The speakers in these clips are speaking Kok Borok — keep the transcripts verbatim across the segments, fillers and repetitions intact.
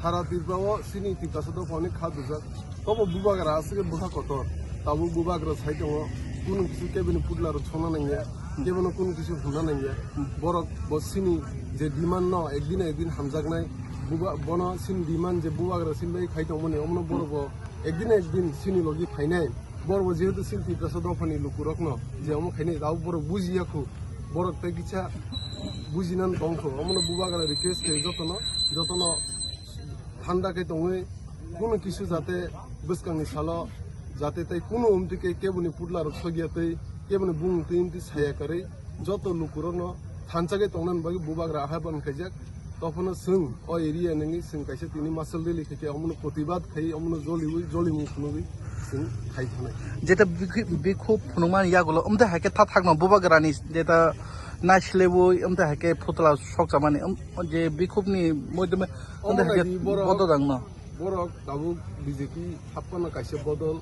Sara Tripura o chini Tiprasa dopha ni kha dujak. Tobo bubagra aswk bwkha kotor. Tabuk bubagra sai tongo. Kunu kisu kebini putla rok sona nangya. Kebono kunu kisu hwnna nangya. Borok bo chini je demand no ekdin ekdin hamjaknai. Buba-, bono chini demand je bubagra chini bai khai tongmani, omono borok bo ekdin ekdin chini logi phainai. Borok bo jehetu chini Tiprasa dophani lukurokno je omo khainai, tabuk borok bujiya khu. Borok tei kisa bujinani tongkho. Omono bubagra request khe jotono, jotono thanda khe tongwi, kunu kisu jate bwskangni salo jate tei kunu umtwi khe keboni putla rok sogya tei keboni bumung twi umtwi saya kwrwi joto lukurokno thansa khe tongnani bagwi bubagra ahai ban khaijak. Tophano chwng o area nangwi chwng kaisa tini masal rally khaikhe omono protibad khai omono joliwi jolimung phunugwi chwng khai thanai. Jeta bikhu-, bikhub phunukmani yagulo, umtwi haikhe tathakno bubagrani jeta naisilebwi, umtwi haikhe phutla sokchamani, um, je bikhubni moidome, umtwi haikhe nadi borok, bododangno. Borok tabuk B J P happano kaisa bodol,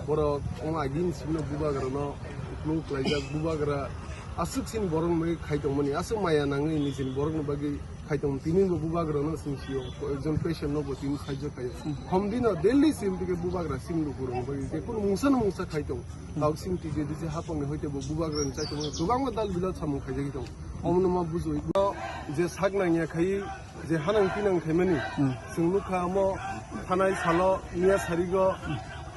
borok omo agini sino bubagrano uklung klaijak, bubagra aswk sini borok nugwi khai tongmani, aswk maya nangwi nijini borokni bagwi khai tong, tini bo bubagrano chwng sio, ekjon patient no bo tini sahajyo khaio. Hom dino daily sim tike bubagra sim lukurok bai je kunu mungsa no mungsa khai tong. Tau sim tike dise hapang ni hoite bo bubagrani chai tong, kwbangma dal bilal samung khaijagwi tong. Omono ma bujui. Je sak nangya khai, je hanang pinang khaimani. Chwng nukha omo thanai salo miya sarigo.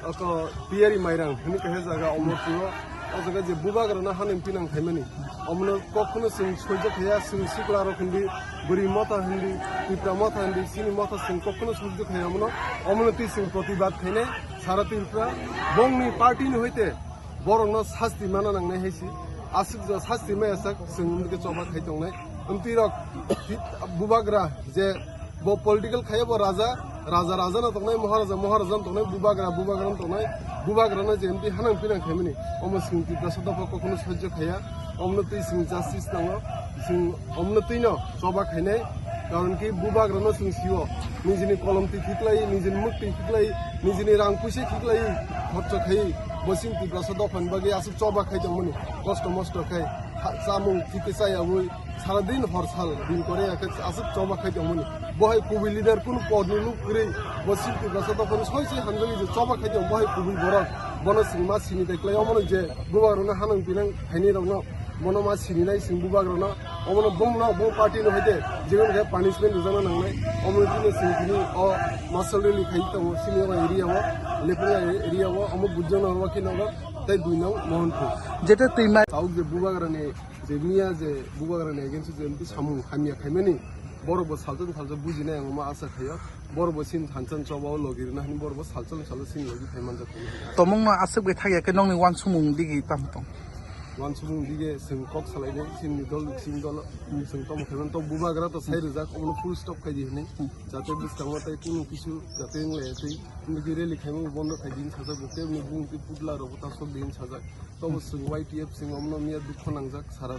Oko Piyari Mairang hwnwi kaisa jaga Omorpuro. O jaga je bubagrano hanang pinang khaimani. Omono kokno chwng soijo khaiya, chwng siklarok hindi, bwrwi motha hindi, Tipra motha hindi, chini motha chwng kokno soijo khaiya omono. Omono twi chwng protibad khainai sara Tripura. Bongni party ni hoite borokno sasti mana nangnai hai si. Aswk ja sasti maya sak chwng wngkhe choba khai tongnai. Amtwi rok bubagra je bo political khaiya bo raja, raja raja no tongnai, maharaja maharaja no tongnai, bubagra bubagra no tongnai, bubagra no je amtwi hanang pinang khaimani, omo chwng Tiprasa dopha kokno sahajyo khaiya, omono twi chwng justice nango, chwng omono twi no choba khainai, karon ki bubagra no chwng sio, nijini kolom twi khiklai, nijini muk twi khiklai, nijini rang puisa khiklai, khorcho khai, bo chwng Tiprasa dopha ni bagwi aswk choba khai tongmani, kosto mosto khai, ha-, chamung thike chayawui, Sara din hor sal din kore ya khe aswk choba khai tongmani. Bo hai kubui leader kunu pod ni nuk kwrwi bo chini Tiprasa dophani soi soi hamjagwi je choba khai tong bo hai kubui borok. Bono chwng ma sini tai klai omono je bubagrano hanang pinang khainai rokno bono ma sini nai chwng bubagrano omono bongno bo party no haide jegoni khe punishment rwjakna nangnai omono tini chwng tini o marshal rally khai tongo chini o area o Lephunga area o omo bujjakna horo khe nogo tei dui nong Mohanpur. Jete twi mai. Tabuk je bubagrani Je miya je bubagrani against je mtwi samung hamya khaimani, borok bo salsa salsa bujinai ang omo asa khaio. Borok bo sin thansa choba o logi rwna hwnwi borok bo salsa salsa sin logi phai manjak. Tomongno aswk bai thakya khe nokni wansukmung digi tamo tong? Wansukmung dige chwng kok salainai chini dol chini dol chwng tamo khaimani to bubagra to sai rwjak omono full stop khai di hwnwi. Jate bwskango tai kunu kisu jate wng lai twi nigi rally khaimani bondo khai di sajak bo kebni bumung twi putla rok bo ta sok di sajak. Tobo chwng Y T F chwng omono miya dukho nangjak sara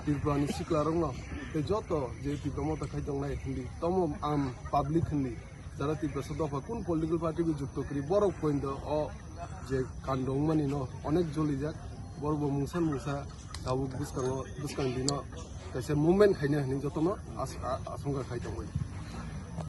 Tripura ni sikla rokno tei joto je Tipra motha khai tongnai hindi tomo am public hindi jara Tiprasa dopha kun political party bi jukto kwrwi borok poindo o je kando wngmani no onek jolijak borok bo mungsa mungsa tabuk bwskango bwskang dino kaisa movement khaina hinwi jotono as-, a-, asongkha khai tongbai.